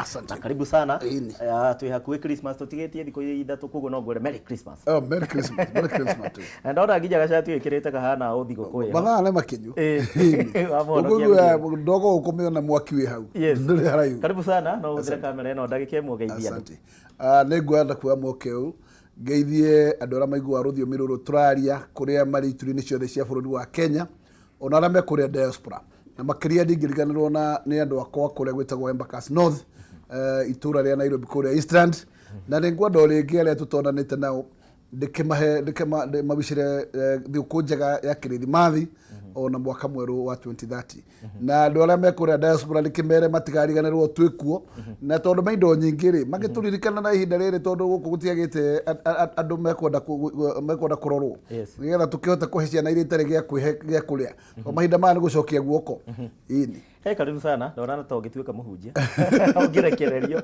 Asante. Na karibu sana. Ĩni. Twĩ hakuhĩ Christmas, tũtigĩtie thikũ 3, koguo no ngwĩre Merry Christmas. Oh, Merry Christmas. Merry Christmas too. Na ndona nginya gacati wĩkĩrĩte kahana ũthigũkũ ĩyo. Mathaa nĩ makinyu. Wamũhonokia Ũkũigua gũthiĩ. ndogo ũkũmĩona mwaki wĩ hau. Ndũrĩ haraihu. Karibu sana, no ũhũthĩre kamera ĩno ndagĩka 1 ũgeithie andũ. Asante. Ah, nĩ ngwenda kuoya mweke ũyũ ngeithie andũ arĩa maiguaga rũthiomi rũrũ tũraria kũrĩa marĩ ituri-inĩ ciothe cia bũrũri wa Kenya, ona arĩa me kũrĩa diaspora, na makĩria ndingĩriganĩrwo na nĩ andũ akwa kũrĩa gwĩtagwo Embakasi North, itũra rĩa Nairobi kũrĩa Eastland. Na nĩ ngwenda o rĩngĩ arĩa tũtonanĩte nao ndĩkĩmahe ndĩmawicĩre thigũkũ njega ya kĩrĩthimathi ona mwaka mwerũ wa 2030. Na andũ arĩa me kũrĩa diaspora ndĩkĩmere matigariganĩrwo twĩkuo, na tondũ me indo nyingĩ rĩ magĩtũririkana na ihinda rĩrĩ, tondũ gũkũ gũtiagĩte andũ mekwenda kũrorwo, nĩgetha tũkĩhote kũhe ciana iria itarĩ gĩa kwĩhe gĩa kũrĩa. O mahinda maya nĩ gũcokia guoko, ĩni. Hey, karibu sana. Ndona ta ũngĩtuĩka mũhunjia ũngĩrekererio.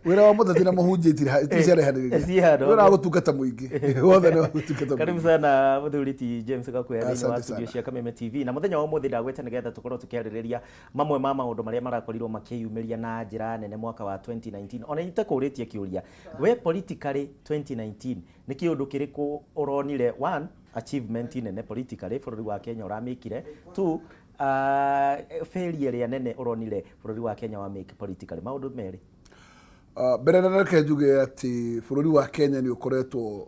Wĩra wa mũteti na mũhunjia itirĩ ciarehanĩrĩria. Ciĩ handũ Wĩra wa gũtungata mũingĩ wothe nĩ wa gũtungata Karibu mũingĩ. sana, mũthuri ti James Gakuya, thĩinĩ wa Asante studio sana. cia Kameme TV. Na mũthenya wa ũmũthĩ ndagwĩta nĩgetha tũkorwo tũkĩarĩrĩria mamwe ma maũndũ marĩa marakorirwo makĩyumĩria na njĩra nene mwaka wa 2019. Ona itakũrĩtie kĩũria, we politically 2019 nĩ kĩũndũ kĩrĩkũ ũronire? One, achievement nene politically bũrũri wa Kenya ũramĩkire. Two, failure ĩrĩa nene ũronire bũrũri wa Kenya wa make politically. Maũndũ merĩ. Mbere na reke njuge atĩ bũrũri wa Kenya nĩ ũkoretwo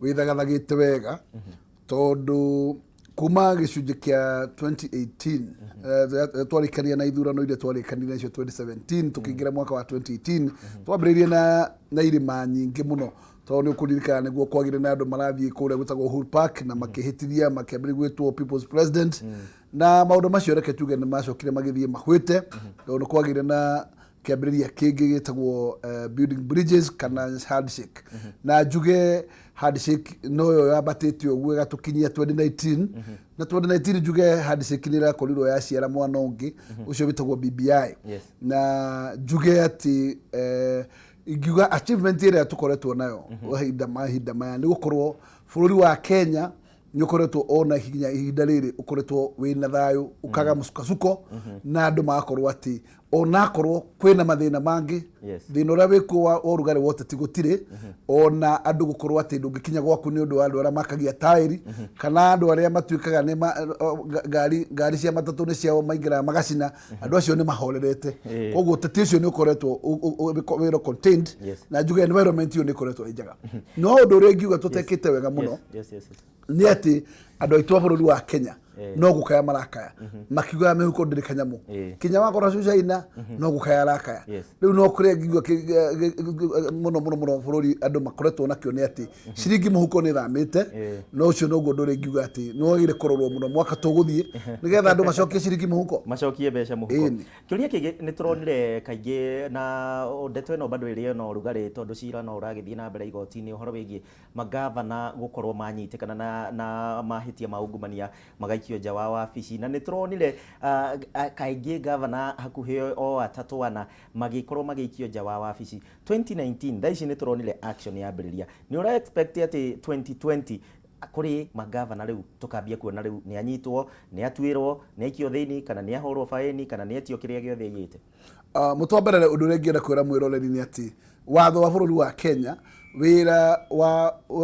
wĩthagathagĩte wega, tondũ kuma gĩcunjĩ kĩa 2018 twarĩkania na ithurano iria twarĩkanire nacio 2017, tũkĩingĩra mwaka wa 2018, twambĩrĩirie na irĩma nyingĩ mũno, tondũ nĩ ũkũririkana nĩguo kwagĩre na andũ marathiĩ kũrĩa gwĩtagwo Uhuru Park na makĩhĩtithia makĩambĩrĩria gwĩtwo People's President. Na maũndũ macio reke tuge nĩ macokire magĩthiĩ mahwĩte, tondũ nĩ kwagĩire na kĩambĩrĩria kĩngĩ gĩtagwo building bridges kana handshake. Na njuge handshake noyo yambatĩte ũguo ĩgatũkinyia 2019. Na 2019 njuge handshake nĩ ĩrakorirwo yaciara mwana ũngĩ ũcio wĩtagwo BBI. Na njuge atĩ ingiuga achievement ĩrĩa tũkoretwo nayo mahinda maya nĩ gũkorwo bũrũri wa Kenya nĩ ũkoretwo ona nginya ihinda rĩrĩ ũkoretwo wĩna thayũ, ũkaga mũcukasuko, na andũ magakorwo atĩ onakorwo kwĩna mathĩna mangĩ, thĩna ũrĩa wĩkuo wa ũrugarĩ wa ũteti gũtirĩ, ona andũ gũkorwo atĩ ndũngĩkinya gwaku nĩ ũndũ wa andũ arĩa makagia taĩri, kana andũ arĩa matuĩkaga nĩ ngari cia matatũ nĩ ciao maingĩraga magacina, andũ acio nĩ mahorerete. Koguo ũteti ũcio nĩ ũkoretwo wĩra contained. Na njuge environment ĩyo nĩ ĩkoretwo ĩ njega, no ũndũ ũrĩa ingiuga tũtekĩte wega mũno nĩ atĩ andũ aitũ a bũrũri wa Kenya no gũkaya marakaya makiugaga mĩhuko ndĩrĩ kanyamũ. Kinya wakora cucaina no gũkaya arakaya. Rĩu no kũrĩa ngiuga mũno mũno mũno bũrũri andũ makoretwo nakĩo nĩ atĩ ciringi mũhuko nĩ thamĩte. No ũcio noguo ũndũ ũrĩa ingiuga atĩ nĩ wagĩrĩire kũrorwo mũno mwaka tũgũthiĩ, nĩgetha andũ macokie ciringi mũhuko. Macokie mbeca mũhuko. Ĩni. Kĩũria kĩngĩ, nĩ tũronire kaingĩ na ndeto ĩno bado ĩrĩ na ũrugarĩ, tondũ cira no ũragĩthiĩ na mbere igoti-inĩ, ũhoro wĩgiĩ mangavana gũkorwo manyitĩkana na mahĩtia ma ungumania magaikio nja wa wabici. Na nĩ tũronire kaingĩ ngavana hakuhĩ o atatũ ana magĩkorwo magĩikio nja wa wabici 2019. Thaa ici nĩ tũronire action yambĩrĩria. Nĩ ũra expect atĩ 2020 kũrĩ mangavana rĩu tũkambia kuona rĩu nĩ anyitwo, nĩ atuĩrwo, nĩ aikio thĩinĩ, kana nĩ ahũrwo baĩni, kana nĩ etio kĩrĩa gĩothe aiyĩte? Mũtwe wa mbere, ũndũ ũrĩa ingĩenda kwĩra mwĩroreri nĩ atĩ watho wa bũrũri wa Kenya, wĩra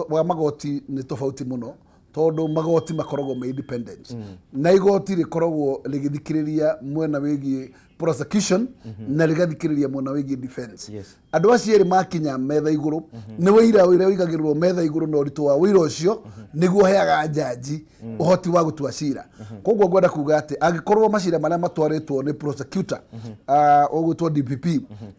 wa magoti nĩ tofauti mũno, tondũ magoti makoragwo me independent, na igoti rĩkoragwo rĩgĩthikĩrĩria mwena wĩgiĩ prosecution na rĩgathikĩrĩria mwena wĩgiĩ defense. Andũ acio erĩ makinya metha igũrũ, nĩ wĩira ũrĩa ũigagĩrĩrwo metha igũrũ na ũritũ wa wĩira ũcio nĩguo ũheaga njanji ũhoti wa gũtua cira. Koguo ngwenda kuga atĩ angĩkorwo macira marĩa matwarĩtwo nĩ prosecutor, ũgwĩtwo DPP,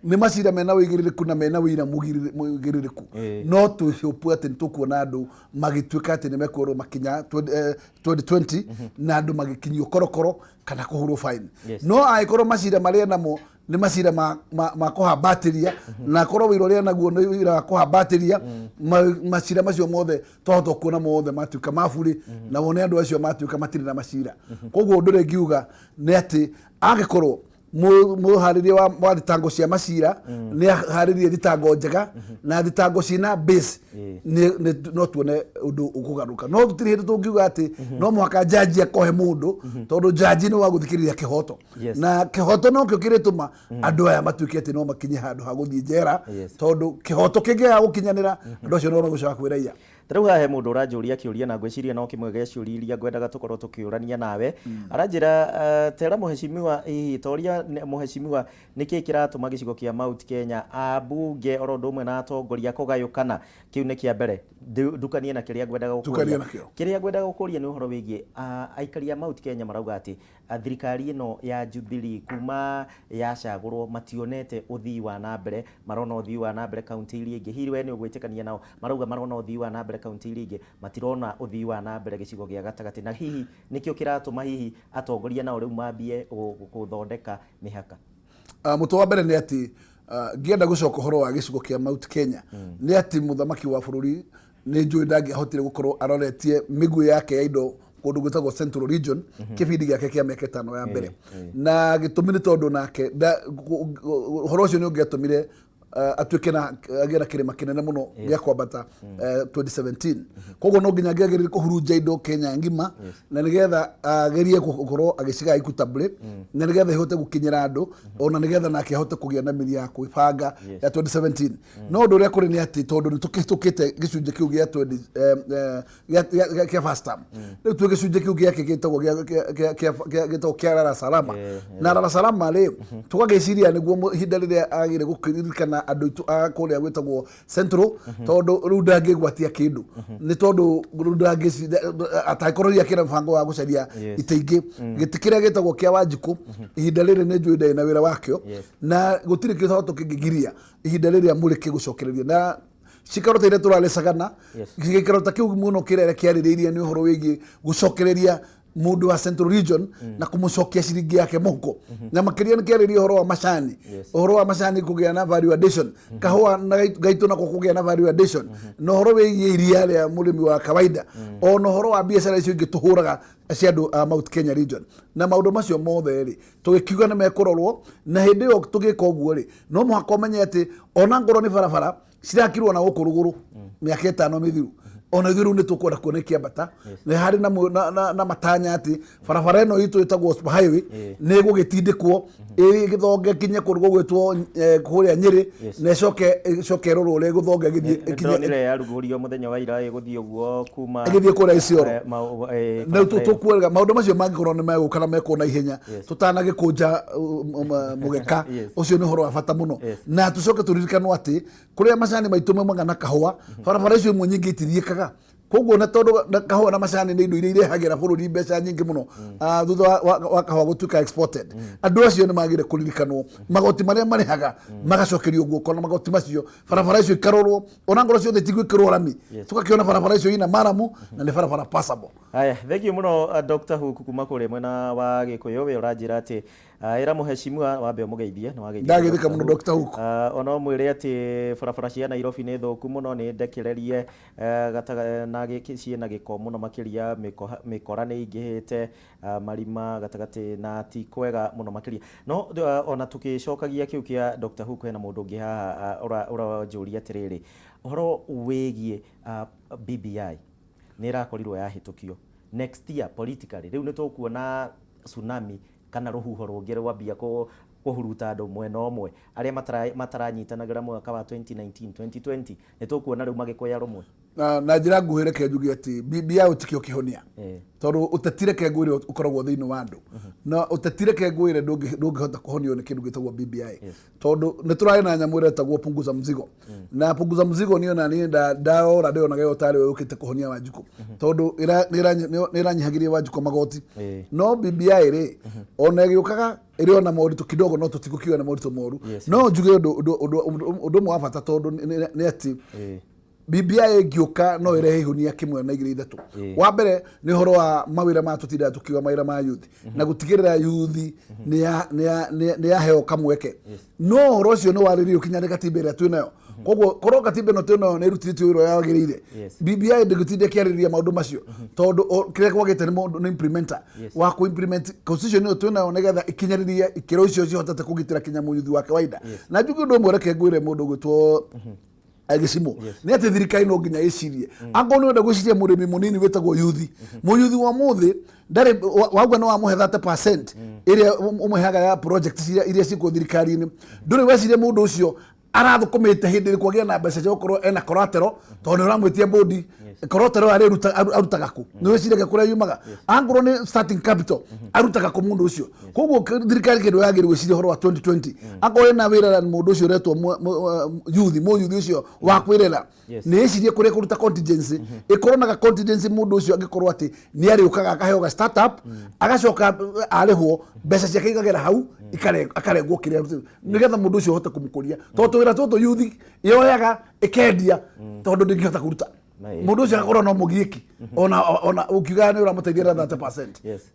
nĩ macira mena ũigĩrĩrĩku na mena wĩira mũigĩrĩrĩku, no twĩhope atĩ nĩ tũkuona andũ magĩtuĩka atĩ nĩ mekuoerwo makinya 2020 na andũ magĩkinyio korokoro kana kũhũrwo fine. No angĩkorwo macira marĩa namo nĩ macira ma kũhambatĩria, na akorwo wĩra ũrĩa naguo nĩ wĩra wa kũhambatĩria, macira macio mothe twahota kuona mothe matuĩka maburĩ, na wone andũ acio matuĩka matirĩ na macira. Koguo ũndũ ũrĩa ingiuga nĩ atĩ angĩkorwo Mũharĩria wa thitango cia macira nĩ aharĩrie thitango njega na thitango ciĩna base, no tuone ũndũ ũkũgarũka. No tũtirĩ hĩndĩ tũngiuga atĩ no mũhaka jaji akohe mũndũ, tondũ jaji nĩ wa gũthikĩrĩria kĩhoto, na kĩhoto nokĩo kĩrĩtũma andũ aya matuĩke atĩ no makinye handũ ha gũthiĩ njera, tondũ kĩhoto kĩngĩaga gũkinyanĩra, andũ acio no megũcoka kwĩ raia. Ta rĩu haha he mũndũ ũranjũria kĩũria, na ngwĩciria no kĩmwe gĩa ciũria iria ngwendaga tũkorwo tũkĩũrania nawe. Aranjĩra, tera mũheshimiwa, hihi toria mũheshimiwa nĩkĩ kĩratũma gĩcigo kĩa Mount Kenya ambunge oro ũndũ ũmwe na atongoria kũgayũkana. Kĩu nĩ kĩa mbere. Ndukanie na kĩrĩa ngwendaga Tukanie gũkũria. Nakĩo. Kĩrĩa ngwendaga gũkũria nĩ ũhoro wĩgiĩ aikari a Mount Kenya marauga atĩ thirikari ĩno ya Jubilee kuma yacagũrwo mationete ũthii wa na mbere, marona ũthii wa na mbere kaunti iria ingĩ. Hihi we nĩ ũgwĩtĩkania nao? Marauga marona ũthii wa na mbere kaunti iria ingĩ, matirona ũthii wa na mbere gĩcigo gĩa gatagatĩ, na hihi nĩkĩo kĩratũma hihi atongoria nao rĩu mambie gũthondeka mĩhaka. Mũtwe wa mbere nĩ atĩ, ngĩenda gũcoka ũhoro wa gĩcigo kĩa Mount Kenya, nĩ atĩ mũthamaki wa bũrũri nĩ njũĩ ndangĩahotire gũkorwo aroretie mĩguĩ yake ya indo kũndũ gwĩtagwo Central Region kĩbindi gĩake kĩa mĩaka 5 ya mbere, na gĩtũmi nĩ tondũ nake ũhoro ũcio nĩ ũngĩatũmire atuĩke na agĩe na kĩrĩma kĩnene mũno gĩa kwambata 2017. Koguo no nginya angĩagĩrĩire kũhurunja indo Kenya ng'ima, na nĩgetha agerie gũkorwo agĩcigaya equitably, na nĩgetha ihote gũkinyĩra andũ, ona nĩgetha nake ahote kũgĩa na mĩri ya kwĩbanga ya 2017. No ũndũ ũrĩa kũrĩ nĩ atĩ tondũ nĩ tũkĩhĩtũkĩte gĩcunjĩ kĩu gĩa 20 kĩa first term, rĩu twĩ gĩcunjĩ kĩu gĩake gĩtagwo gĩtagwo kĩa Lala Salama. Na Lala Salama rĩ, tũgagĩciria nĩguo ihinda rĩrĩa agĩrĩire gũkĩririkana andũ aitũ a kũrĩa gwĩtagwo Central, tondũ rĩu ndangĩgwatia kĩndũ, nĩ tondũ rĩu atangĩkorwo hihi akĩna mũbango wa gũcaria itĩ ingĩ. Gĩtĩ kĩrĩa gĩtagwo kĩa Wanjikũ ihinda rĩrĩ nĩ njũĩ ndarĩ na wĩra wakĩo, na gũtirĩ kĩhoto kĩngĩgiria ihinda rĩrĩa mũrĩke gũcokereria na cikaro ta iria tũrarecagana. Gĩikaro ta kĩu mũno kĩrĩa kĩarĩrĩirie nĩ ũhoro wĩgiĩ gũcokereria mũndũ wa Central Region na kũmũcokia ciringi yake mũhuko, na makĩria nĩ kĩarĩria ũhoro wa macani, ũhoro wa macani kũgĩa na value addition, kahũa na gaitũ nako kũgĩa na value addition, na ũhoro wĩgiĩ iria rĩa mũrĩmi wa kawaida, ona ũhoro wa biacara icio ingĩ tũhũraga cia andũ a Mount Kenya Region. Na maũndũ macio mothe rĩ, tũgĩkiuga nĩ mekũrorwo. Na hĩndĩ ĩyo tũgĩka ũguo rĩ, no mũhaka ũmenye atĩ ona ngorwo nĩ barabara cirakirwo na gũkũ rũgũrũ mĩaka 5 mĩthiru, ona ithuĩ rĩu nĩ tũkwenda kuona ikĩambata. Nĩ harĩ na matanya atĩ barabara ĩno itũ ĩtagwo super highway nĩ ĩgũgĩtindĩkwo ĩgĩthonge kinye kũndũ gũgwĩtwo kũrĩa Nyĩrĩ, na ĩcoke ĩrorwo ũrĩa ĩgũthonga ĩgĩthiĩ ĩkinye Nĩndonire yarugũrio mũthenya wa ira ĩgũthiĩ ũguo kuma ĩgĩthiĩ kũrĩa Isiolo. Na rĩu tũkuoga maũndũ macio mangĩkorwo nĩ megũka na mekwo na ihenya tũtanagĩkũnja mũgeka. Ũcio nĩ ũhoro wa bata mũno. Na tũcoke tũririkanwo atĩ kũrĩa macani maitũ maumaga na kahũa, barabara icio imwe nyingĩ itithiĩkaga. Koguo na tondũ na kahũa na macani nĩ indo iria irehagĩra bũrũri mbeca nyingĩ mũno, thutha wa kahũa gũtuĩka exported, andũ acio nĩ magĩrĩire kũririkanwo magoti marĩa marĩhaga magacokerio guoko, na magoti macio barabara icio ikarorwo, ona ngorwo ciothe itigwĩkĩrwo rami, tũgakĩona barabara icio ina maramu na nĩ barabara passable. Haya, thengiũ mũno, Dr. Hook kuma kũrĩa mwena wa Gĩkũyũ. We ũranjĩra atĩ ĩra mũheshimiwa wambe ũmũgeithie. Nĩ wageithio. Ndageithĩka mũno, Dr. Hook. Ona ũmwĩre atĩ barabara cia Nairobi nĩ thũku mũno, nĩ ndekererie na ciĩna gĩko mũno makĩria, mĩkora nĩ ĩingĩhĩte, marima gatagatĩ na ti kwega mũno makĩria. No ona tũgĩcokagia kĩu kĩa Dr. Hook, hena mũndũ ũngĩ haha ũranjũria atĩrĩrĩ, ũhoro wĩgiĩ BBI nĩ ĩrakorirwo yahĩtũkio. Next year politically rĩu nĩ tũkuona tsunami kana rũhuho rũngĩ rwambia kũhuruta andũ mwena ũmwe arĩa mataranyitanagĩra mwaka wa 2019, 2020, nĩ tũkuona rĩu magĩkũya rũmwe. Na njĩra nguhĩ, reke njuge atĩ BBI ũtikĩo kĩhonia, tondũ ũteti, reke ngwĩre, ũkoragwo thĩinĩ wa andũ, na ũteti, reke ngwĩre, ndũngĩhota kũhonio nĩ kĩndũ gĩtagwo BBI, tondũ nĩ tũrarĩ na nyamũ ĩrĩa ĩtagwo punguza mzigo. Na punguza mzigo niĩ ona niĩ ndarora ndĩronaga ĩyo tarĩ yo yũkĩte kũhonia Wanjikũ, tondũ nĩ ĩranyihagĩria Wanjikũ magoti. No BBI rĩ, ona ĩgĩũkaga ĩrĩ ona moritũ kidogo, no tũtigũkiuga nĩ moritũ moru. No njuge ũndũ ũmwe wa bata, tondũ nĩ atĩ BBI ĩngĩũka no ĩrehe ihunia kĩmwe na igĩrĩ ithatũ. Wa mbere nĩ ũhoro wa mawĩra maya tũtindaga tũkiuga, mawĩra ma youth, na gũtigĩrĩra youth nĩ yaheo kamweke. No ũhoro ũcio nĩ warĩrĩirio kinya nĩ katiba ĩrĩa twĩ nayo. Koguo korwo katiba ĩno twĩ nayo nĩ ĩrutithĩtio wĩra ũrĩa wagĩrĩire, BBI ndĩgũtinda ĩkĩarĩrĩria maũndũ macio, tondũ kĩrĩa kwagĩte nĩ mũndũ nĩ implementer wa kũ implement constitution ĩyo twĩ nayo nĩgetha ikinyĩrĩrie ikĩro icio cihotete kũgitĩra kinya mũyuthi wa kawaida. Na njuge ũndũ ũmwe, reke ngwĩre mũndũ ũgwĩtwo gĩcimo nĩ atĩ thirikari no nginya ĩcirie, angorwo nĩ ũrenda gwĩciria mũrĩmi mũnini wĩtagwo yuthi, mũyuthi wa mũthĩ ndarĩ wauga nĩ wamũhe 30% ĩrĩa ũmũheaga ya project iria ciĩkuo thirikari-inĩ, ndũrĩ weciria mũndũ ũcio arathũkũmĩte hĩndĩ ĩrĩkũ agĩe na mbeca cia gũkorwo ena collateral, tondũ nĩ ũramwĩtia bũndi. Collateral arutaga kũ? Nĩ wĩciragia kũrĩa yumaga? Angorwo nĩ starting capital, arutaga kũ mũndũ ũcio? Koguo thirikari kĩndũ yagĩrĩirwo gwĩciria ũhoro wa 2020, akorwo ĩna wĩra na mũndũ ũcio ũretwo youth, mũyuthi ũcio wa kwĩrera, nĩ ĩcirie kũrĩa kũruta contingency, ĩkorwo na ga contingency, mũndũ ũcio angĩkorwo atĩ nĩ arĩũkaga akaheo ga startup, agacoka arĩhwo mbeca ciake ikagera hau, akarengwo kĩrĩa arutĩte, nĩgetha mũndũ ũcio ahote kũmũkũria, tondũ tũwĩra tũtũ yuthi yoyaga ĩkendia, tondũ ndĩngĩhota kũruta. Mũndũ ũcio agakorwo no mũgiĩki, ona ũkiuga nĩ ũramũteithia na 30%,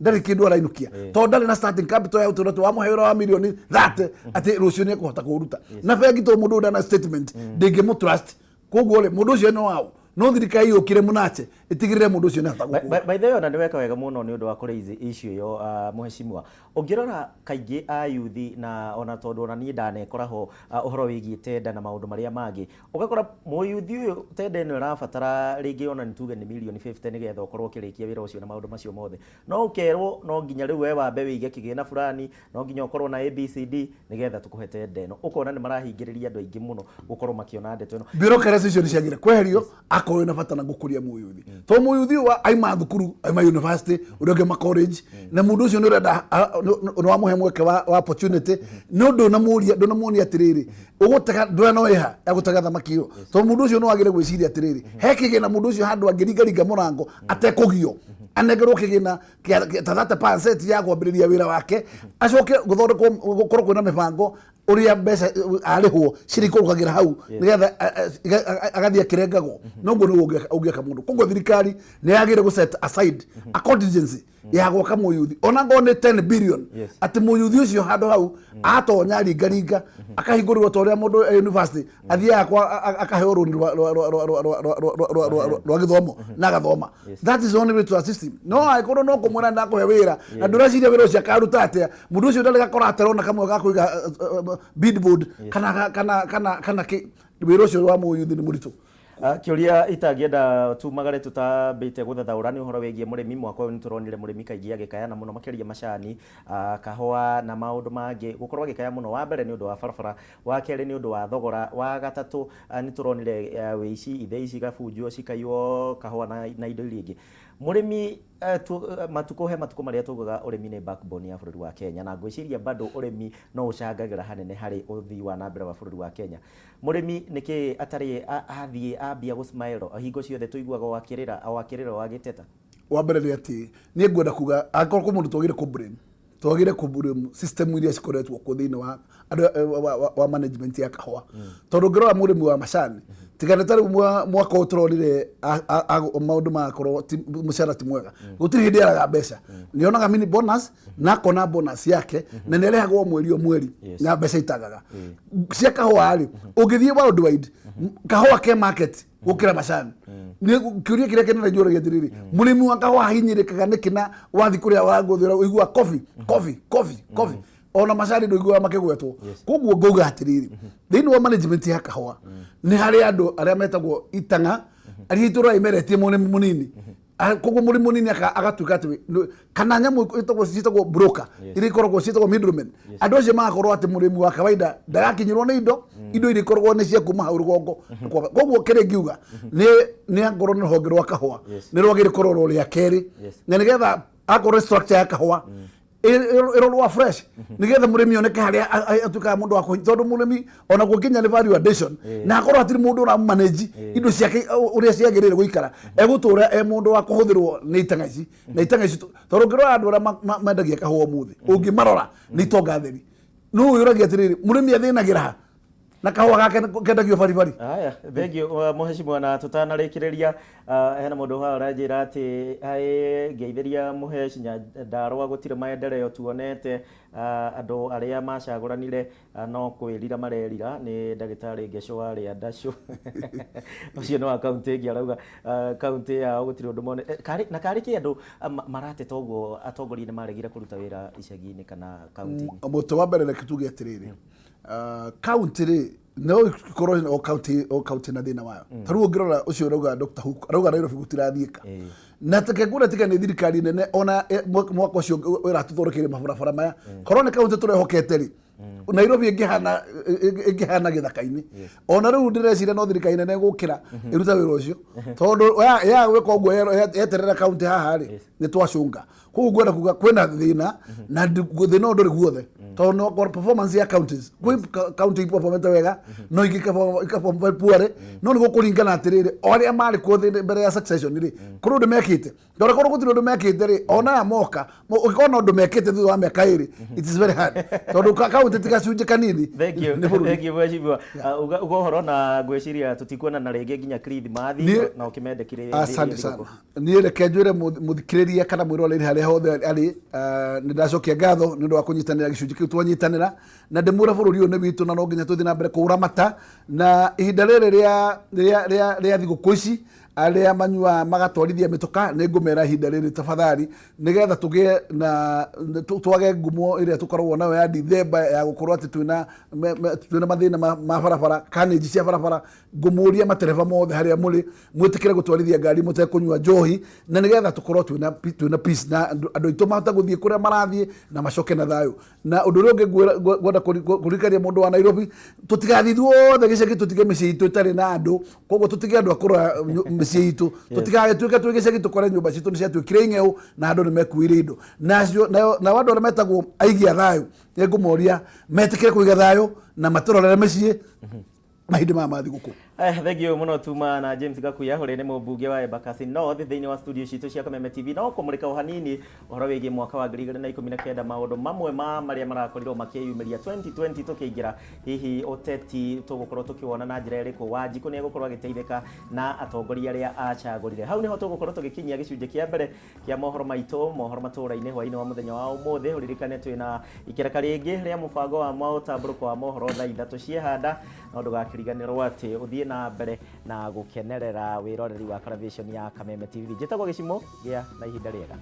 ndarĩ kĩndũ arainũkia, tondũ ndarĩ na starting capital ya ũtũũro. Wamũhe wĩra wa mirioni 30 atĩ rũciũ nĩ ekũhota kũũruta na bengi, tondũ mũndũ ũyũ ndarĩ na statement, ndĩngĩmũ trust. Koguo rĩ, mũndũ ũcio nĩ waũ? No thirikari yũkire mũnache ĩtigĩrĩre mũndũ ũcio nĩ ahota gũkũra. By the way, ona nĩ weka wega mũno nĩ ũndũ wa kũraise issue ĩyo, mũheshimiwa. Ũngĩrora kaingĩ a yuthi, na ona tondũ ona niĩ ndanekora ho, ũhoro wĩgiĩ tenda na maũndũ marĩa mangĩ, ũgakora mũyuthi ũyũ tenda ĩno ĩrabatara rĩngĩ ona nĩ tuge nĩ mirioni 50 nĩgetha ũkorwo ũkĩrĩkia wĩra ũcio na maũndũ macio mothe, no ũkerwo no nginya rĩu we wambe wĩige kĩgĩna fulani, no nginya ũkorwo na ABCD nĩgetha tũkũhe tenda ĩno. Ũkona nĩ marahingĩrĩria andũ aingĩ mũno gũkorwo makĩona ndeto ĩno. Bureaucracy icio nĩ ciagĩrĩire kweherio akorwo wĩna bata na gũkũria mũyuthi, tondũ mũyuthi ũyũ aima thukuru, aima university, ũrĩa ũngĩ ma college, na mũndũ ũcio nĩ ũrenda nĩ wamũhe mweke wa opportunity, no ndũnamũria, ndũnamuonia atĩrĩrĩ, ũgũtega ndũra no ĩha ya gũtega thamaki ĩyo, tondũ mũndũ ũcio no agĩre gwĩciria atĩrĩrĩ, he kĩgĩna mũndũ ũcio handũ angĩringaringa mũrango atekũgio, anengerwo kĩgĩna ta 30% ya kwambĩrĩria wĩra wake, acoke gũthondekwo gũkorwo kwĩna mĩbango ũrĩa mbeca arĩhwo cirikũrũkagĩra hau, nĩgetha agathiĩ akĩrengagwo. Noguo nĩguo ũngĩaka mũndũ. Koguo thirikari nĩ yagĩrĩire gũ set aside a contingency ya gwaka mũyuthi, ona ngorwo nĩ 10 billion, atĩ mũyuthi ũcio handũ hau atonya ringaringa akahingũrĩrwo ta ũrĩa mũndũ e university athiaga kwa akaheo rũni rwa gĩthomo na agathoma. That is the only way to assist him. No angĩkorwo no kũmwĩra ndakũhe wĩra na ndũreciria wĩra ũcio akaruta atĩa, mũndũ ũcio ndarĩ gakoratero na kamwe ga kũiga billboard kana wĩra ũcio wa mũyuthi nĩ mũritũ. Kĩũria itangĩenda tumagare tũtambĩte gũthathaũra nĩ ũhoro wĩgiĩ mũrĩmi. Mwaka ũyũ nĩ tũronire mũrĩmi kaingĩ agĩkaya na mũno makĩria macani, kahũa na maũndũ mangĩ, gũkorwo agĩkaya mũno. Wa mbere nĩ ũndũ wa barabara, wa kerĩ nĩ ũndũ wa thogora, wa gatatũ nĩ tũronire wĩici, ithĩi cigabunjwo cikaiywo kahũa na indo iria ingĩ. Mũrĩmi matukũ he matukũ marĩa tugaga ũrĩmi nĩ backbone ya bũrũri wa Kenya, na ngwĩciria bado ũrĩmi no ũcangagĩra hanene harĩ ũthii wa na mbere wa bũrũri wa Kenya. Mũrĩmi nĩkĩ atarĩ athiĩ ambia gũ smile? Hingo ciothe tũiguaga o akĩrĩra, o akĩrĩra, o agĩteta. Wa mbere nĩ atĩ niĩ ngwenda kuga, angĩkorwo kwĩ mũndũ twagĩrĩire kũ blame, twagĩrĩire kũ blame system iria cikoretwo kuo thĩinĩ wa andũ wa management ya kahũa, tondũ ũngĩrora mũrĩmi wa macani, tiga nĩ ta rĩu mwaka ũyũ tũronire maũndũ magakorwo mũcara ti mwega, gũtirĩ hĩndĩ araga mbeca. Nĩ onaga mini bonus na akona bonus yake, na nĩ arĩhagwo mweri o mweri, na mbeca itagaga cia kahũa rĩ. Ũngĩthiĩ worldwide, kahũa ke market gũkĩra macani. Nĩ kĩũria kĩrĩa kĩnene njũragia atĩrĩrĩ, mũrĩmi wa kahũa ahinyĩrĩkaga nĩkĩ? Na wathiĩ kũrĩa wagũthĩra ũigua coffee, coffee, coffee, coffee, ona macani ndũiguaga makĩgwetwo. Koguo ngauga atĩrĩrĩ, thĩinĩ wa management ya kahũa nĩ harĩ andũ arĩa metagwo itang'a, arĩa itũra imeretie mũrĩmi mũnini. Koguo mũrĩmi mũnini agatuĩka atĩ kana nyamũ ĩtagwo ciĩtagwo broker, iria ikoragwo ciĩtagwo middlemen. Andũ acio magakorwo atĩ mũrĩmi wa kawaida ndagakinyĩrwo nĩ indo iria ikoragwo nĩ cia kuma hau rũgongo. Koguo kĩrĩa ingiuga nĩ angorwo nĩ rũhonge rwa kahũa nĩ rwagĩrĩire kũrorwo rĩa kerĩ, na nĩgetha akorwo structure ya kahũa ĩrorwo fresh, nĩgetha mũrĩmi oneke harĩa atuĩkaga mũndũ wa kũhi, tondũ mũrĩmi onaguo nginya nĩ value addition, na akorwo hatirĩ mũndũ ũramanage indo ciake ũrĩa ciagĩrĩire gũikara, egũtũra e mũndũ wa kũhũthĩrwo nĩ itang'a ici na itang'a ici, tondũ ũngĩrora andũ arĩa mendagia kahũa ũmũthĩ, ũngĩmarora nĩ itonga theri. No wĩũragia atĩrĩrĩ, mũrĩmi athĩnagĩra ha? Na kahũa gake kendagio baribari. Haya, thengiũ mũhecimwa, na tũtanarĩkĩrĩria hena mũndũ haha ũranjĩra atĩ haĩ ngeithĩria mũheci Nyandarũa, gũtirĩ maendeleo tuonete, andũ arĩa macagũranire no kwĩrira marerira. Nĩ ndagĩtarĩ Ngeco wa Rĩandacũ, ũcio nĩ wa kaunti ĩngĩ, arauga kaunti yao gũtirĩ ũndũ mone. Na karĩ kĩ andũ marateta ũguo atongoria nĩ maregire kũruta wĩra icagi-inĩ kana kaunti-inĩ? Mũtĩ wa mbere, reke tuge atĩrĩrĩ, kaunti rĩ, no ikorwo o kaunti na thĩna wayo. Ta rĩu ũngĩrora ũcio ũrauga Dr. Hook arauga Nairobi gũtirathiĩka, na reke ngwĩre, tiga nĩ thirikari nene ona mwaka ũcio ĩratũthondekeire mabarabara maya, korwo nĩ kaunti tũrehokete rĩ, Nairobi ĩngĩhana gĩthaka-inĩ. Ona rĩu ndĩreciria no thirikari nene gũkĩra ĩrute wĩra ũcio, tondũ ya gwĩka ũguo yeterera kaunti haha rĩ, nĩ twacũnga. Koguo ngwenda kuga kwĩna thĩna, na thĩna ũyũ ndũrĩ guothe, tondũ no korwo performance ya counties, kwĩ county iperformete wega, no ingĩ ikaperform very poorly. No nĩ gũkũringana atĩrĩrĩ, o arĩa marĩ kuo mbere ya succession rĩ, kũrĩ ũndũ mekĩte? Tondũ korwo gũtirĩ ũndũ mekĩte rĩ, ona aya moka ũngĩkorwo na ũndũ mekĩte thutha wa mĩaka 2, it is very hard, tondũ kaunti ti gacunjĩ kanini. Thank you. Nĩ bũrũri. Thank you, mheshimiwa. Uga ũhoro, na ngwĩciria tũtikuonana rĩngĩ nginya Kirithimathi. Na ũkĩmendekire. Asante sana. Niĩ reke njwĩre mũthikĩrĩria kana mwĩroreri harĩa hothe arĩ, nĩ ndacokia ngatho nĩ ũndũ wa kũnyitanĩra gĩcunjĩ kĩu twanyitanĩra, na ndĩmwĩra bũrũri ũyũ nĩ witũ na no nginya tũthiĩ na mbere kũũramata. Na ihinda rĩrĩ rĩa thigũkũ ici, arĩa manyuaga magatwarithia mĩtoka, nĩ ngũmera ihinda rĩrĩ tafadhali, nĩgetha tũgĩe na twage ngumo ĩrĩa tũkoragwo nayo ya Dithemba ya gũkorwo atĩ twĩna mathĩna ma barabara, carnage cia barabara, ngũmũria matereba mothe harĩa mũrĩ mwĩtĩkĩre gũtwarithia ngari mũtekũnyua njohi, na nĩgetha tũkorwo twĩna peace na andũ aitũ mahote gũthiĩ kũrĩa marathiĩ na macoke na thayũ. Na ũndũ ũrĩa ũngĩ ngwenda kũririkania mũndũ wa Nairobi, tũtigathiĩ ithuothe gĩcagi tũtige mĩciĩ itũ ĩtarĩ na andũ. Koguo tũtige andũ a kũrora mĩciĩ itũ, tũtigagĩtuĩke twĩ gĩcagi tũkore nyũmba citũ nĩ ciatuĩkire ing'eũ na andũ nĩ mekuire indo nacio. Nao andũ arĩa metagwo aigi a thayũ, nĩ ngũmoria metĩkĩre kũiga thayũ na matũrorere mĩciĩ mahinda maya ma thigũkũ. Thank you mũno. Tuma na James Gakuya, ũrĩa nĩ mũmbunge wa Embakasi North, thĩinĩ wa studio citũ cia Kameme TV, no kũmũrĩka o hanini ũhoro wĩgiĩ mwaka wa 2019, maũndũ mamwe ma marĩa marakorirwo makĩyumĩria 2020 tũkĩingĩra. Hihi ũteti tũgũkorwo tũkĩwona na njĩra ĩrĩkũ? Wanjikũ nĩ egũkorwo agĩteithĩka na atongoria arĩa acagũrire? Hau nĩho tũgũkorwo tũgĩkinyia gĩcunjĩ kĩa mbere kĩa mohoro maitũ, mohoro matũũra-inĩ, hwaĩ-inĩ wa mũthenya wa ũmũthĩ. Ũririkane twĩna ikereka rĩngĩ rĩa mũbango wa mũtambũrũko wa mohoro thaa 3 ciehanda, no ndũgakĩriganĩrwo atĩ ũthiĩ na mbere na gũkenerera wĩroreri wa television ya Kameme TV. Njĩtagwo Gĩcimo, gĩa na ihinda rĩega.